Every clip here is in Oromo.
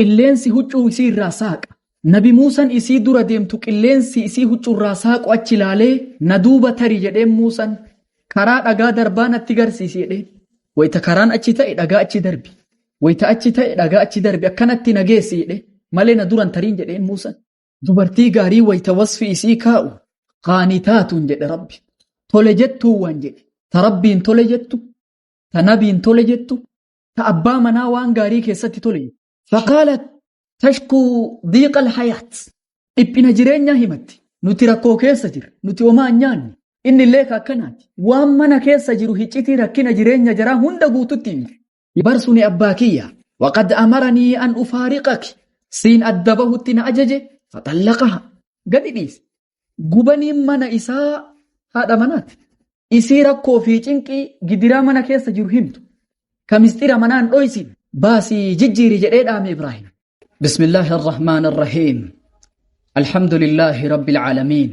Qilleensi huccuu isii irraa saaqa. Nabi Muusan isii dura deemtu qilleensi isii huccuu irraa saaqu achi ilaalee na duuba tari jedheen Muusan karaa dhagaa darbaa natti garsiisi jedheen. Wayita karaan achi ta'e dhagaa achi darbi. Wayita achi ta'e dhagaa achi darbi akkanatti na geessi jedhee malee na duran tariin jedheen Muusan. Dubartii gaarii wayita wasfi isii kaa'u qaanitaatuun jedhe Rabbi. Tole jettuu waan jedhe. Ta Rabbiin tole jettu, ta Nabiin tole jettu, ta abbaa manaa waan gaarii keessatti tole jettu. Faqaalat tashkuu diiqa alhayaat. Dhiphina jireenyaa himatti. Nuti rakkoo keessa jirra. Nuti homaa hin nyaanne. Inni illee ka akkanaati. Waan mana keessa jiru hiccitii rakkina jireenya jaraa hunda guututti himte. Bar suni abbaa kiyya. Waqad amaranii an ufaariqaki. Siin adda bahutti na ajaje. Faxallaqaha. Gadi dhiise. Gubaniin mana isaa haadha manaati. Isii rakkoo fi cinqii gidiraa mana keessa jiru himtu. Ka misxira manaan dhoysin. Baasii jijjiiri jedhee dhaame Ibraahim. بسم الله الرحمن الرحيم الحمد لله رب العالمين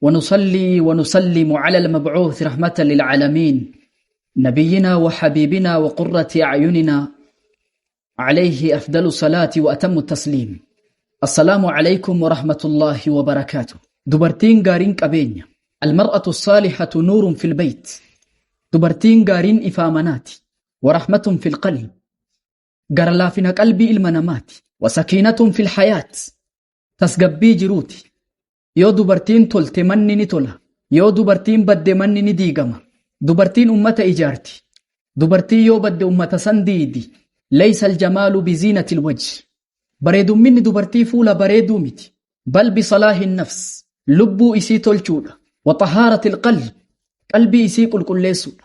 ونصلي ونسلم على المبعوث رحمة للعالمين نبينا وحبيبنا وقرة أعيننا عليه أفضل الصلاة وأتم التسليم السلام عليكم ورحمة الله وبركاته. Dubartiin gaariin qabeenya. المرأة الصالحة نور في البيت. Dubartiin gaariin ifaa manaati. ورحمة في القلب. Gara laafina qalbii ilma namaati. وسكينة في الحياة. Tasgabbii jiruuti. Yoo dubartiin tolte manni ni tola. Yoo dubartiin badde manni ni diigama. Dubartiin ummata ijaarti. Dubartiin yoo badde ummata san diidi. ليس الجمال بزينة الوجه. Bareedumminni dubartii fuula bareeduu miti. بل بصلاح النفس. Lubbuu isii tolchuudha. وطهارة القلب. Qalbii isii qulqulleessuudha.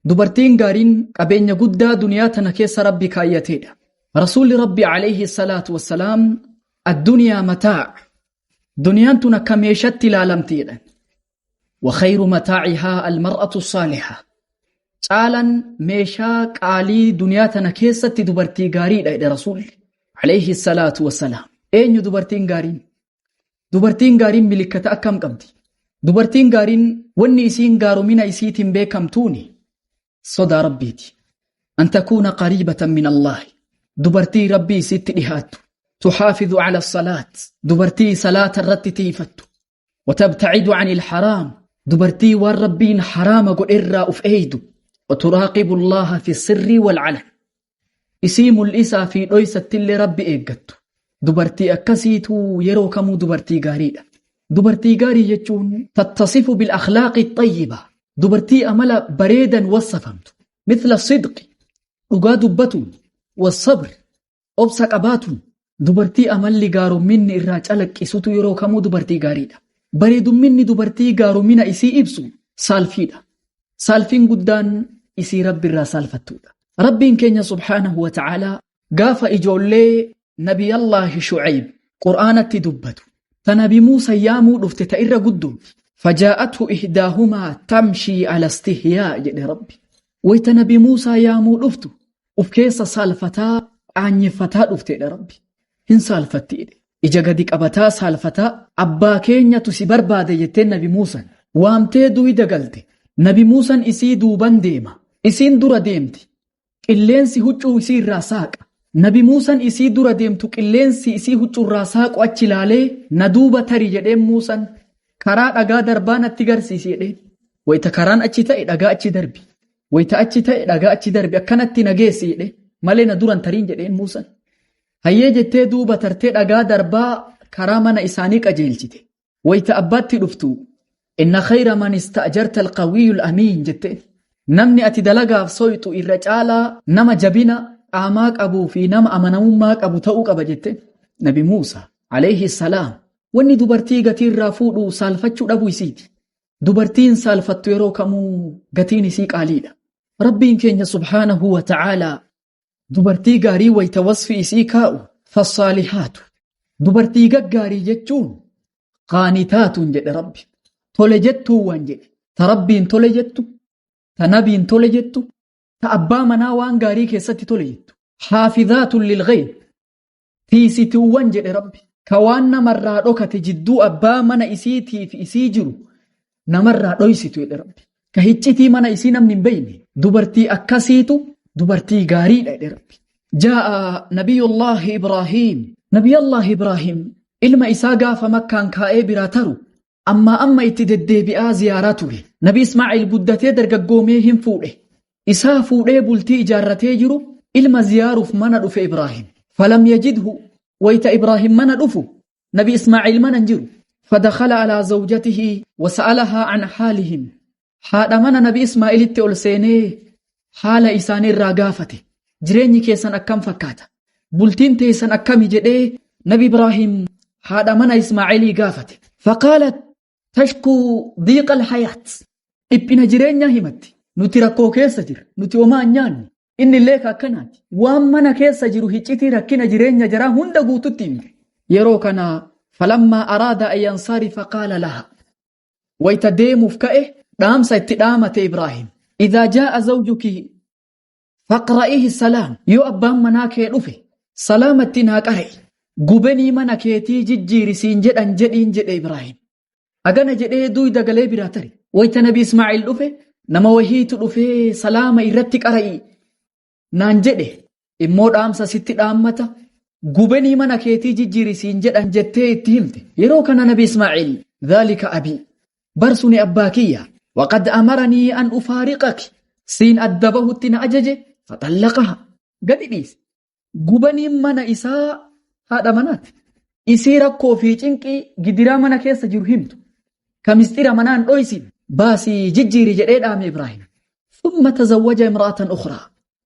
Dubartiin gaariin qabeenya guddaa duniyaa tana keessa Rabbi kaayyateedha. Rasuulli Rabbi عليه الصلاة والسلام الدنيا متاع. Duniyaan tun akka meeshatti ilaalamti jedhan. وخير متاعها المرأة الصالحة. Caalan meeshaa qaalii duniyaa tana keessatti dubartii gaariidha jedhe Rasuulli عليه الصلاة والسلام. Eenyu dubartiin gaariin? Dubartiin gaariin milikkata akkam qabdi? Dubartiin gaariin wanni isiin gaaromina isiitiin beekamtuuni sodaa Rabbiiti. أن تكون قريبة من الله. Dubartii Rabbii isitti dhihaattu. تحافظ على الصلاة. Dubartii salaata irratti tiifattu. وتبتعد عن الحرام. Dubartii waan Rabbiin haraama godherraa uf eeydu. وتراقب الله في السر والعلن. Isii mul'isaa fi dhoysattillee Rabbi eeggattu. Dubartii akkasiitu yeroo kamuu dubartii gaariidha. Dubartii gaarii jechuun تتصف بالأخلاق الطيبة. Dubartii amala bareedan wassafamtu. مثل الصدق. Dhugaa dubbatuun. والصبر. Obsa qabaatuun. Dubartii amalli gaaromminni irraa calaqqisutu yeroo kamuu dubartii gaariidha. Bareedumminni dubartii gaaromina isii ibsu saalfiidha. Saalfiin guddaan isii Rabbi irraa saalfattuudha. Rabbiin keenya سبحانه وتعالى gaafa ijoollee Nabiyallaahi Shucayb Qur'aanatti dubbatu. Ta Nabi Muusa yaamuu dhufte ta irra guddooti. فجاءته إحداهما تمشي على استحياء jedhe Rabbi. Wayita Nabi Muusaa yaamuu dhuftu uf keessa saalfataa qaanyeffataa dhufteedha Rabbi. Hin saalfatti jedhe. Ija gadi qabataa saalfataa abbaa keenyatu si barbaade jetteen Nabi Muusan. Waamtee duyda galte. Nabi Muusan isii duuban deema. Isiin dura deemti. Qilleensi huccuu isii irraa saaqa. Nabi Muusan isii dura deemtu qilleensi isii huccuu irraa saaqu achi ilaalee na duuba tari jedheen Muusan karaa dhagaa darbaa natti garsiisi jedheen. Wayita karaan achi ta'e dhagaa achi darbi. Wayita achi ta'e dhagaa achi darbi akkanatti na geessi jedhee malee na duran tariin jedheen Muusan. Hayyee jettee duuba tartee dhagaa darbaa karaa mana isaanii qajeelchite. Wayita abbaatti dhuftu إن خير من استأجرت القوي الأمين jetteen. Namni ati dalagaaf soyxu irra caalaa nama jabina qaamaa qabuu fi nama amanamummaa qabu ta'uu qaba jetteen. Nabi Muusaa عليه السلام wanni dubartii gatii irraa fuudhu saalfachuu dhabuu isiiti. Dubartiin saalfattu yeroo kamuu gatiin isii qaaliidha. Rabbiin keenya سبحانه وتعالى dubartii gaarii wayita wasfi isii kaa'u فالصالحات. Dubartii gaggaarii jechuun قانتات jedhe Rabbi. Tole jettuu waan jedhe. Ta Rabbiin tole jettu, ta Nabiin tole jettu, ta abbaa manaa waan gaarii keessatti tole jettu. حافظات للغيب. Tiisituuwwan jedhe Rabbi. Ka waan namarraa dhokate jidduu abbaa mana isiitii fi isii jiru namarraa dhoysitu jedhe Rabbi. Ka hiccitii mana isii namni hin beeyne dubartii akkasiitu dubartii gaariidha jedhe Rabbi. Jaa'a Nabiyullaahi Ibraahiim. Nabiyallaahi Ibraahiim ilma isaa gaafa Makkaan kaa'ee biraa taru ammaa amma itti deddeebi'aa ziyaaraa ture. Nabi Ismaaciil guddatee dargaggoomee hin fuudhe. Isaa fuudhee bultii ijaarratee jiru ilma ziyaaruuf mana dhufe Ibraahim. Falam yajidhu wayta Ibraahim mana dhufu Nabi Ismaaciil mana hin jiru. Fadakhala alaa zawjatihi wasa'alahaa an haalihim. Haadha mana Nabi Ismaaciilitti ol seenee haala isaanii irraa gaafate. Jireenyi keessan akkam fakkaata? Bultiin teessan akkami jedhee Nabi Ibraahim haadha mana Ismaaciilii gaafate. Faqaalat tashkuu diiqa alhayaat. Dhiphina jireenyaa himatti. Nuti rakkoo keessa jirra. Nuti homaa hin nyaanne. Inni illee ka akkanaati. Waan mana keessa jiru hiccitii rakkina jireenya jaraa hunda guututti himte. Yeroo kana falammaa araada an yansarifa qaala laha. Wayta deemuuf ka'e dhaamsa itti dhaamate Ibraahim. Idhaa jaa'a zawjuki faqra'ihi salaam. Yoo abbaan manaa kee dhufe salaama itti naa qara'i. Gubenii mana keetii jijjiiri siin jedhan jedhiin jedhe Ibraahim. Hagana jedhee duyda galee biraa tare. Wayta Nabi Ismaaciil dhufe nama wahiitu dhufee salaama irratti qara'i naan jedhe immoo dhaamsa sitti dhaammata gubenii mana keetii jijjiiri siin jedhan jettee itti himte. Yeroo kana Nabi Ismaaciil dhaalika abii bar suni abbaa kiyya waqad amaranii an ufaariqaki siin adda bahutti na ajaje faxallaqaha gadi dhiise. Gubaniin mana isaa haadha manaati. Isii rakkoo fi cinqii gidiraa mana keessa jiru himtu. Ka misxira manaan dhoysin baasii jijjiiri jedhee dhaame Ibraahim. Thumma tazawwaja imra'atan ukhraa.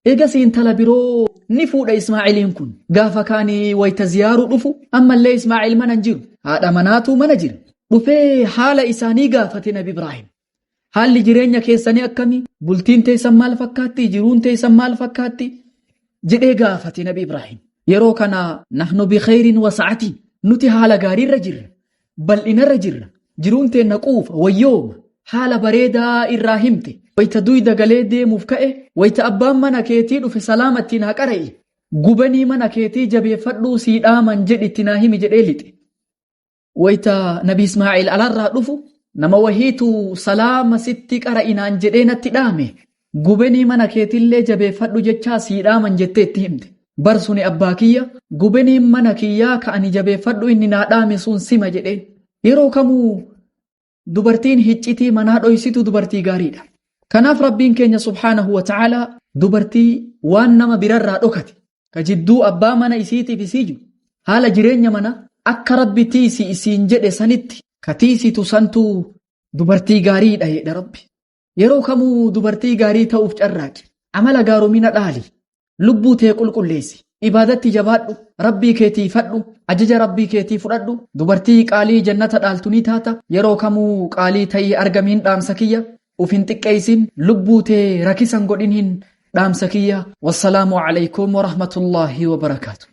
Eegasii intala biroo ni fuudha Ismaa'iliin kun. Gaafa kaanii wayta ziyaaruu dhufu ammallee Ismaa'il mana hin jiru. Haadha manaatu mana jira. Dhufee haala isaanii gaafate Nabi Ibraahim. Haalli jireenya keessanii akkami? Bultiin teessan maal fakkaatti? Jiruun teessan maal fakkaatti? Jedhee gaafate Nabi Ibraahim. Yeroo kana nahnu bikhayrin wa sa'atin. Nuti haala gaariirra jirra. Bal'inarra jirra. Jiruun teenna quufa, wayyooma. Haala bareedaa irraa himte. Wayta duyda galee deemuuf ka'e, wayta abbaan mana keetii dhufe salaama itti naa qara'i. Gubanii mana keetii jabeeffadhuu sii dhaaman jedhi itti naa himi jedhee lixe. Wayta Nabi Ismaaciil alarraa dhufu nama wahiitu salaama sitti qara'i naan jedhee natti dhaame. Gubenii mana keetillee jabeeffadhu jechaa sii dhaaman jettee itti himte. Bar suni abbaa kiyya gubeniin mana kiyyaa ka ani jabeeffadhu inni naa dhaame sun sima jedheen. Yeroo kamuu dubartiin hiccitii manaa dhoysitu dubartii gaariidha. Kanaaf Rabbiin keenya subhaanahu wa ta'aalaa dubartii waan nama birarraa dhokate ka jidduu abbaa mana isiitiif isii jiru haala jireenya mana akka Rabbi tiisi isiin jedhe sanitti ka tiisitu santu dubartii gaariidha jedha Rabbi. Yeroo kamuu dubartii gaarii ta'uuf carraaqi. Amala gaaromina dhaali. Lubbuu tee qulqulleessi. Ibaadatti jabaadhu. Rabbii kee tiifadhu. Ajaja Rabbii keetii fudhadhu. Dubartii qaalii jannata dhaaltu ni taata. Yeroo kamuu qaalii ta'ii argamiin dhaamsa kiyya. Uf hin xiqqeessin. Lubbuu tee rakisan godhiniin dhaamsa kiyya. Wassalaamu alaykum warahmatullaahi wabarakaatu.